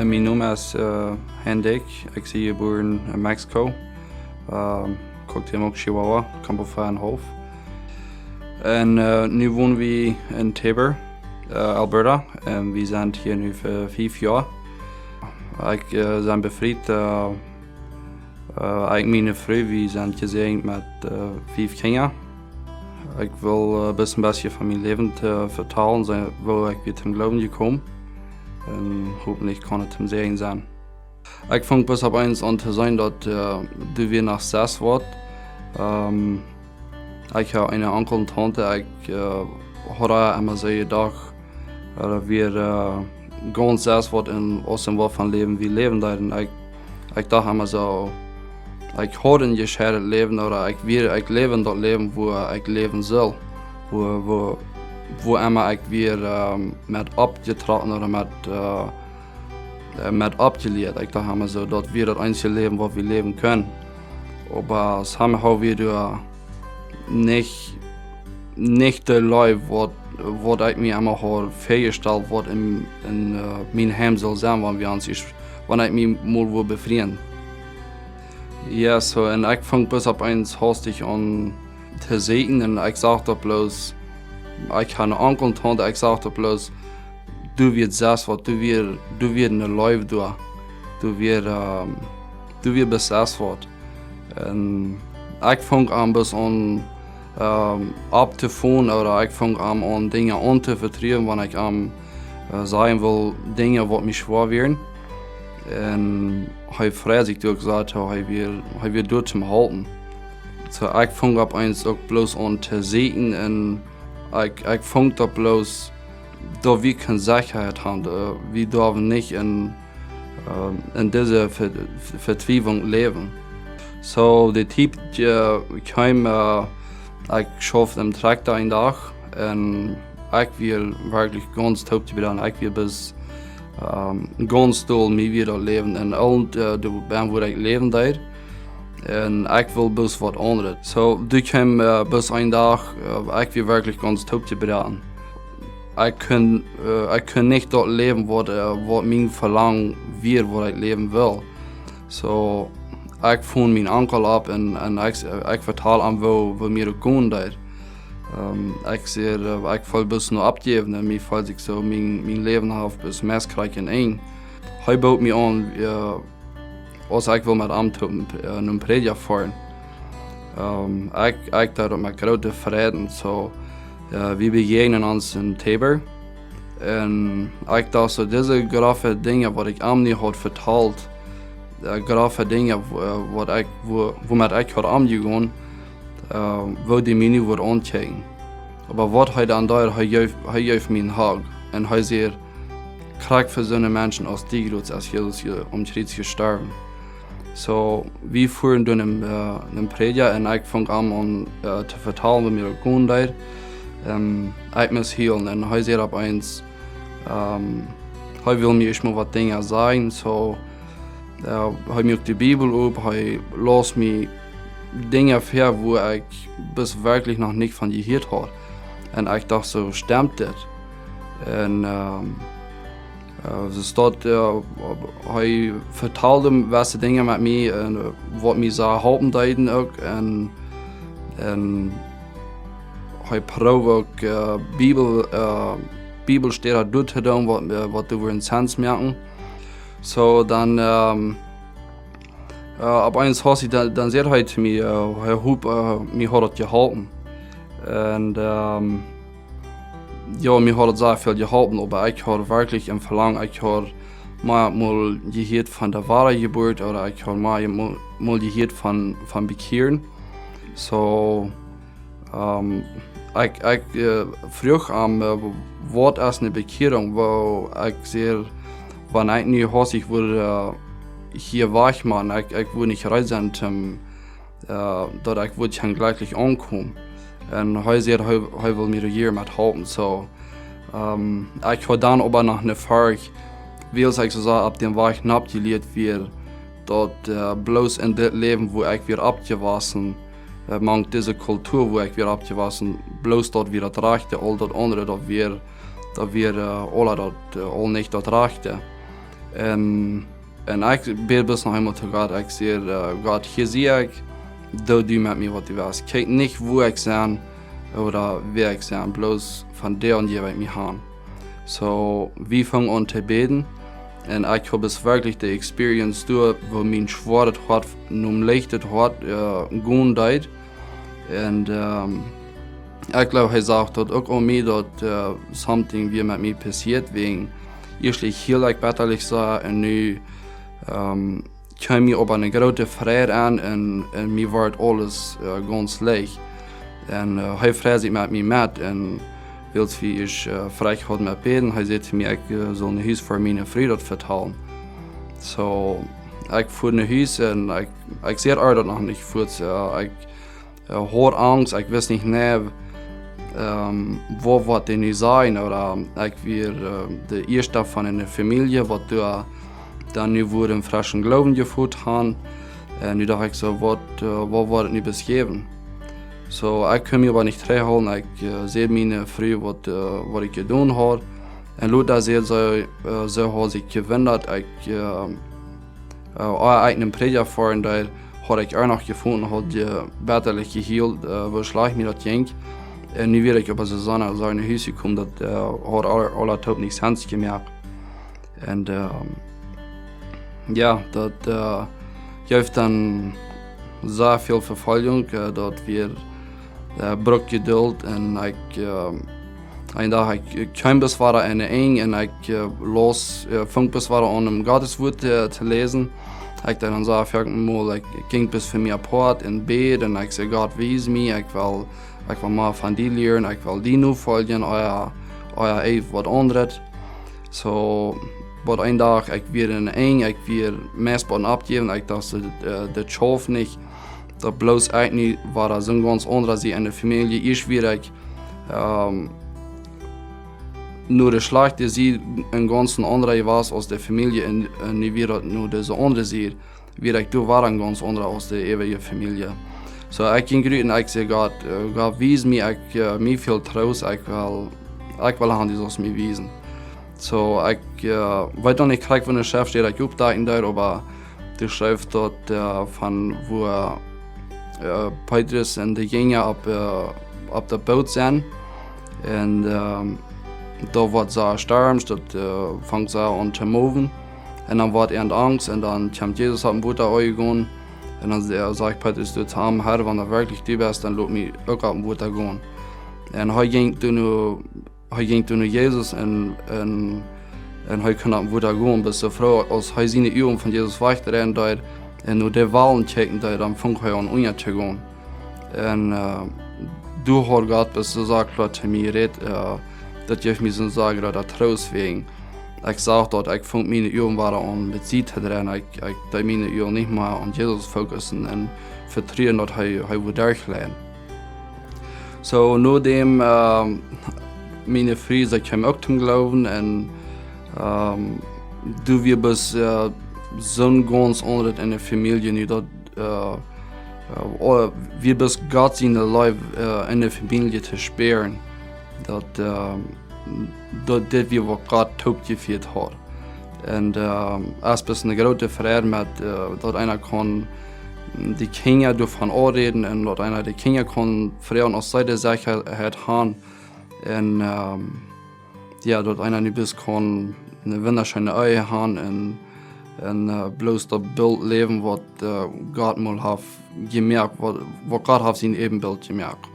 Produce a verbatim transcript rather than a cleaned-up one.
Mien Nomen es äh, Hein Dyck. Ekj sie jebuaren en Mexiko. Ähm, Cuauhtémoc, Chihuahua, Campo Feuer en Hof. Un äh, nu wonen wie en Taber, äh, Alberta. Un wie sent hia nu fa fief Joa. Ekj äh, sie befriet. Äh, äh, ekj un miene Fru, wie sent jesäajent met äh, fief Kjinja. Ekj well äh, bloos een bät von mien Läwen to vetalen, soo woo ekj wia toom Gloowen jekomen. Un hopentlich kaun et een Säajen sennen. Ekj funk bloos opp eemol aun to seenen daut äh, du wia noch sest woat. Ähm, ekj haud eenen Onkel un Taunte, ekj äh, haud emma soo jedocht, äh, daut wia äh, gaunz sest woat en aus un waut von Läwen wie läwen deeden. Ekj, ekj docht emma soo, ekj haud een jescheidet Läwen, ooda ekj wia, ekj läwd daut Läwen woo ekj läwen sull. Woo, woo, woo emma ekj wia ähm, met oppjetrocken ooda met äh, äh, met oppjelieet. Ekj docht emma soo, daut wia daut eensje Läwen waut wie läwen kunnen. Oba somehow wia doa nich, nich de Leew waut, waut ekj mie emma haud väajestalt waut en, en äh, mien Heim sull sennen, wan wie ons, wan ekj mie mol wudd befrieen. Jo, soo, un ekj funk bloos opp eemol hastich aun to sieekjen un ekj sach daut bloos, ekj haud eenen Onkel un Taunte, ekj sach daut bloos, du wiascht sest woat, du wia, du wia ne Leew doa. Du wia, ähm, du wia sest woat. Un ekj funk aun bloos aun ähm, opptofaulen ooda ekj funk aun, aun Dinja auntovetruen, wan ekj am äh, sajen wull, Dinja waut mie schwoa wieren. Un hee freid sikj doa, jesajcht, hee wia, hee wia doa toom halpen. Soo, ekj funk opp eemol uk bloos aun to sieekjen un ekj, ekj funk daut bloos, daut wie kjeene Sechaheit hauden. Äh, wie durwen nich en, äh, en dise Ve-, Ve-, Vetwiewunk läwen. Soo, de Tiet äh, kjeem, äh, ekj schauft em Trakjta een Dach un ekj wia werkjlich gaunz toop tofräd. Ekj wia bloos ähm, gaunz doll, mie wia daut Läwen en Oolend, äh, doa bie wua ekj läwen deed. Un ekj wull bloos waut aundret. Soo, doa kjeem äh, bloos een Dach, äh, ekj wia werkjlich gaunz toop tofräd. Ekj kunn, äh, ekj kunn nich daut läwen waut, äh, waut mien Velangen wia, waut ekj läwen wull. Soo, ekj funk mienen Onkel opp un, un ekj, ekj vetald am woo, woo mie daut gonen deed. Ähm, ekj säd, äh, ekj well bloos nu oppjäwen un mie feelt sikj soo, mien, mien Läwen haft bloos mea krakjt en Enj. Hee bood mie aun, äh, aus ekj wull met am toop, äh, nom Prädja foaren. Ähm, ekj, ekj deed daut met groote Freid, soo, äh, wie bejäajnen ons en Taber. Un ekj docht soo, dise groote Dinja waut ekj am nu haud vetalt, äh, groote Dinja, wo-, äh, waut ekj, woo-, woomet ekj haud omjegonen, äh, wudd dee mie nu wudd aunkjikjen. Oba waut hee dan deed, hee jeef, hee jeef mie een Hug. Un hee säd, krakjt fa soone Menschen aus die Groots es Jesus je-, aum Kjriez jestorwen. Soo, wie fuaren doa em, äh, em Prädja un ekj funk am aun, äh, to vetalen woo mie daut gonen deed. Ähm, ekj must hielen. Un hee säd opp eemol, ähm, hee wull mie ieescht mol waut Dinja sajen, soo, äh, hee muak de Bibel op, hee läs mie Dinja väa, woo ekj bat werkjlich noch nich von jehieet haud. Un ekj docht soo, stemt dit? Un, ähm, äh, soo daut, äh, hee vetald wesse Dinja met mie un, äh, waut mie sea halpen deeden uk. Un, un hee proowd uk, äh, Bibel, äh, Bibelstäd doa to doonen, waut, äh, waut doa wudden Sinn moaken. Soo, dan, ähm, äh, opp eemol haud hee, dan, dan säd hee to mie, äh, hee hoped, äh, mie haud daut jeholpen. Un, ähm, jo, mie haud daut sea väl jeholpen, oba ekj haud werkjlich een Velangen, ekj haud mau mol jehieet von de Wadajeburt, ooda ekj haud mau mol, mol jehieet von, von Bekjieren. Soo, ähm, ekj, ekj, äh, fruach am, äh, waut es ne Bekjierunk, woo ekj säd, wan ekj nu hastich wudd, äh, hia wajch moaken, ekj, ekj wudd nich reed sennen, toom, äh, daut ekj wudd hia jlikj aunkomen. Un hee säd, hee, hee wull mie hia met halpen. Soo, ähm, ekj haud dan oba noch ne Froag, wiels ekj soo sea opp dän Wajch nopp jelieet wia, daut, äh, bloos en dit Läwen, wua ekj wia oppjewossen, äh, mank dise Kultua, wua ekj wia oppjewossen, bloos daut wia daut rajchte, aul daut aundre, daut wia, daut wia, äh, aula daut, äh, aul nich daut rajchte. Un, un ekj bäd bloos noch eemol to Gott. Ekj säd, äh, Gott, hia sie ekj, doo du met mie waut du west. Kjikj nich, wua ekj sie ooda wäa ekj sie, bloos von doa aun jeef ekj mie han. Soo, wie fungen aun to bäden. Un ekj haud werkjlich de Experience doa, woo mien schwoaret Hoat nom leichtet Hoat, äh, gonen deed. Un, ähm, ekj gleew, hee sach daut uk aun mie, daut, äh, something wia met mie passieet, wäajen ieeschtlich hiel ekj bettalich soo, un nu, ähm, kjeem mie opp eene groote Freid aun un, un mie wort aules, äh, gaunz leicht. Un, äh, hee freid sikj met mie met un wiels wie ieescht, äh, Freid hauden met bäden, hee säd to mie, ekj, äh, sull no Hus fa miene Fru daut vetalen. Soo, ekj fua no Hus un ekj, ekj säd äa daut noch nich fuaz, äh, ekj, äh, haud Angst, ekj wist nich, nä, ähm, waut, waut dee nu säden, ooda ekj wia, äh, de ieeschta von eene Famielje, waut doa dan nu wudden freschen Gloowen jefungen haben. Un nu docht ekj soo, waut, äh, waut woat et nu bloos jäwen? Soo, ekj kunn mie oba nich trigjhoolen. Ekj, äh, säd miene Fru, waut, äh, waut ekj jedonen haud. Un lota säd see, äh, see haud sikj jewundat, ekj, äh, äh, aus ekj eenen Prädja foaren deed, haud ekj äa noch jefunden, haud, äh, bettalich jehielt, äh, woo schlajcht mie daut jinkj. Un nu wia ekj oba soo, soo no Hus jekomen, daut, äh, haud aul, aul daut nich Senn jemoakt. Un, ähm, jo, daut, äh, jeef dan sea väl Vefoljunk, äh, daut wia, äh, brukt Jedult un ekj, äh, een Dach, ekj, ekj kjeem bloos wada en de Enj un ekj, äh, laus, äh, funk bloos wada aun om Gott sien Wuat, äh, to läsen. Ekj deed dan soo foaken mol, ekj, ekj jinkj bloos fa mie apoat un bäd un ekj säd, Gott, wies mie, ekj well, ekj well mea von die lieren, ekj well die nofoljen, ooda, ooda eefach waut aundret. Soo, waut een Dach, ekj wia en de Enj, ekj wia meist bie daut oppjäwen, ekj docht, äh, daut schauft nich, daut bloos ekj nu wada soo gaunz aundra sie en de Famielje, ieescht wia ekj, ähm, no de schlajchte Sied een gaunz aundra wia aus de Famielje un, un nu wia daut no dise aundre Sied, wia ekj doa wada een gaunz aundra aus de äwaje Famielje. Soo, ekj jinkj rut un ekj säd, Gott, äh, Gott, wies mie, ekj, äh, mie fält Troost, ekj well, ekj well haben, du saust mie wiesen. Soo, ekj, äh, weet noch nich krakjt, wua de Schreft steit, ekj oppdakjen deed, oba doa schreef daut, äh, von wua, äh, Petrus un de Jinja opp, äh, opp daut Boot sent. Un, ähm, doa woat soo stormsch, daut, äh, fangt soo aun to moven. Un dan woat an Angst un dan kjemt Jesus opp daut Wota aunjegonen. Un dan sa-, sajcht Petrus to am, Herr, wan du werkjlich du best, dan lot mie uk opp daut Wota gonen. Un hee jinkj doa no, hee jinkj doa no Jesus un, un, un hee kunn opp daut Wota gonen. Bat soo froh aus hee siene Uagen von Jesus wajchdreien deed un no de Walen kjikjen deed, dan funk hee aun unja to gonen. Un, äh, doa haud Gott bloos soo kloa to mie jerät, äh, daut jeef mie soon sea grooten Troost, wäajen ekj sach daut ekj funk miene Uagen wada aun met Sied to dreien. Ekj, ekj deed miene Uagen nich mea opp Jesus fokussen un vetruen daut hee, hee wudd derchleiden. Soo, no däm, ähm, miene Fru, see kjeem uk toom Gloowen un, ähm, doa wia bloos, äh, soon gaunz aundret en de Famielje nu, daut äh, äh, ooda wia bloos Gott siene Leew, äh, en de Famielje to spieren. Daut, äh, daut dit wia waut Gott toopjefieet haud. Un, äh, et es eene groote Freid met, äh, daut eena kaun de Kjinja doavon aunräden un daut eena de Kjinja kaun froagen aus see de Sechaheit haben. Un, ähm, jo, daut eena nu bloos kaun eene wundascheene Ehe haben un, un, äh, bloos daut Bilt läwen, waut, äh, Gott mol haft jemoakt, waut, waut Gott haft sien Äbenbilt jemoakt.